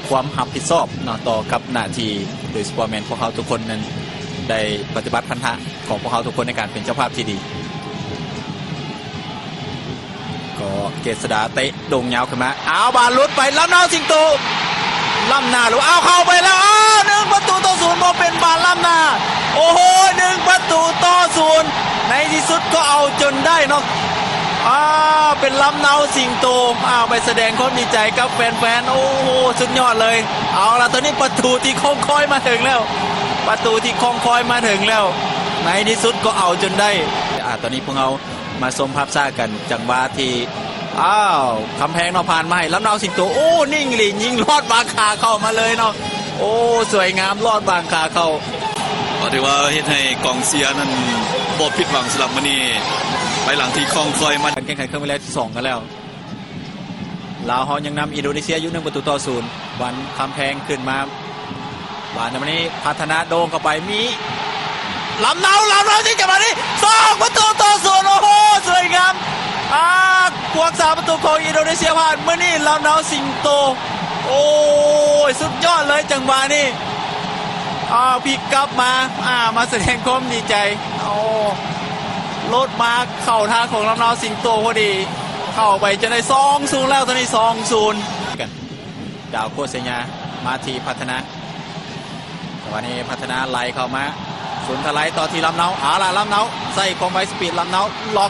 ຄວາມຮັບຜິດຊອບເນາະ ຕໍ່ກັບໜ້າທີ່ ໂດຍສະເພາະແມ່ນພວກເຮົາທຸກຄົນນັ້ນ ໄດ້ປະຕິບັດພັນທະຂອງພວກເຮົາທຸກຄົນໃນການເປັນເຈົ້າພາບທີ່ດີ. ກໍເກດສະດາເຕະໂດ່ງຍາວຂຶ້ນມາ ອ້າວ ບານຫຼຸດໄປ ລຳນາວສິງໂຕ ລ້ຳໜ້າ ຫຼື ອ້າວ ເຂົ້າໄປແລ້ວ ອ້າວ ໜຶ່ງປະຕູຕໍ່ສູນ ບໍ່ເປັນບານລ້ຳໜ້າ ໂອ້ໂຫ ໜຶ່ງປະຕູຕໍ່ສູນ ໃນທີ່ສຸດກໍເອົາຈົນໄດ້ເນາະ ອ້າວ ເປັນລຳນາວສິງໂຕ ອ້າວ ໄປສະແດງຄວາມດີໃຈກັບແຟນໆ ໂອ້ໂຫ ສຸດຍອດເລີຍ ເອົາລະ ຕອນນີ້ປະຕູທີ່ຄອງຄອຍມາເຖິງແລ້ວ ປະຕູທີ່ຄອງຄອຍມາເຖິງແລ້ວ ໃນທີ່ສຸດກໍເອົາຈົນໄດ້ ອາ ຕອນນີ້ພວກເຮົາ ມາຊົມພາບຊ້າກັນ ຈັງຫວະທີ່ ອ້າວ ຄຳແພງເນາະ ຜ່ານມາໃຫ້ລຳນາວສິງໂຕ ໂອ້ ນິ່ງອີ່ຫຼີ ຍິງລອດວາງຂາເຂົ້າມາເລີຍເນາະ ໂອ້ ສວຍງາມ ລອດວາງຂາເຂົ້າ ກໍຖືວ່າເຮັດໃຫ້ກອງເຊຍນັ້ນບໍ່ຜິດຫວັງສຳລັບມື້ນີ້ ພາຍຫຼັງທີ່ຄອງຄອຍມາ ການແຂ່ງຂັນເຄິ່ງເວລາທີສອງກັນແລ້ວ ລາວເຮົາຍັງນຳອິນໂດເນເຊຍຢູ່ໜຶ່ງປະຕູຕໍ່ສູນ ບານຄຳແພງຂຶ້ນມາ ບານໃນມື້ນີ້ ພັດທະນາໂດ່ງເຂົ້າໄປ ມີ ລຳເນົາ ລຳເນົາທີ່ຈະມານີ້ ສອງປະຕູຕໍ່ສູນ ໂອ້ໂຫ ສວຍງາມ ອາ ພວກສາມປະຕູຂອງອິນໂດເນເຊຍຜ່ານ ມື້ນີ້ລຳເນົາສິງໂຕ ໂອ້ຍ ສຸດຍອດເລີຍຈັງຫວະນີ້ ອາ ພິກກັບມາ ອາ ມາສະແດງຄວາມດີໃຈ ໂອ້ ໂລດມາເຂົ້າທາງຂອງລຳເນົາສິງໂຕພໍດີ ເຂົ້າໄປຈົນໄດ້ສອງສູນແລ້ວ ຕອນນີ້ສອງສູນ ດາວໂຄດໄຊຍາ ມາທີ່ພັດທະນາ ຈັງຫວະນີ້ພັດທະນາໄລ່ເຂົ້າມາ ສູນທະໄລຕໍ່ທີ່ລຳເນົາ ເອົາລະ ລຳເນົາ ໃສ່ຄວາມໄວສະປີດ ລຳເນົາ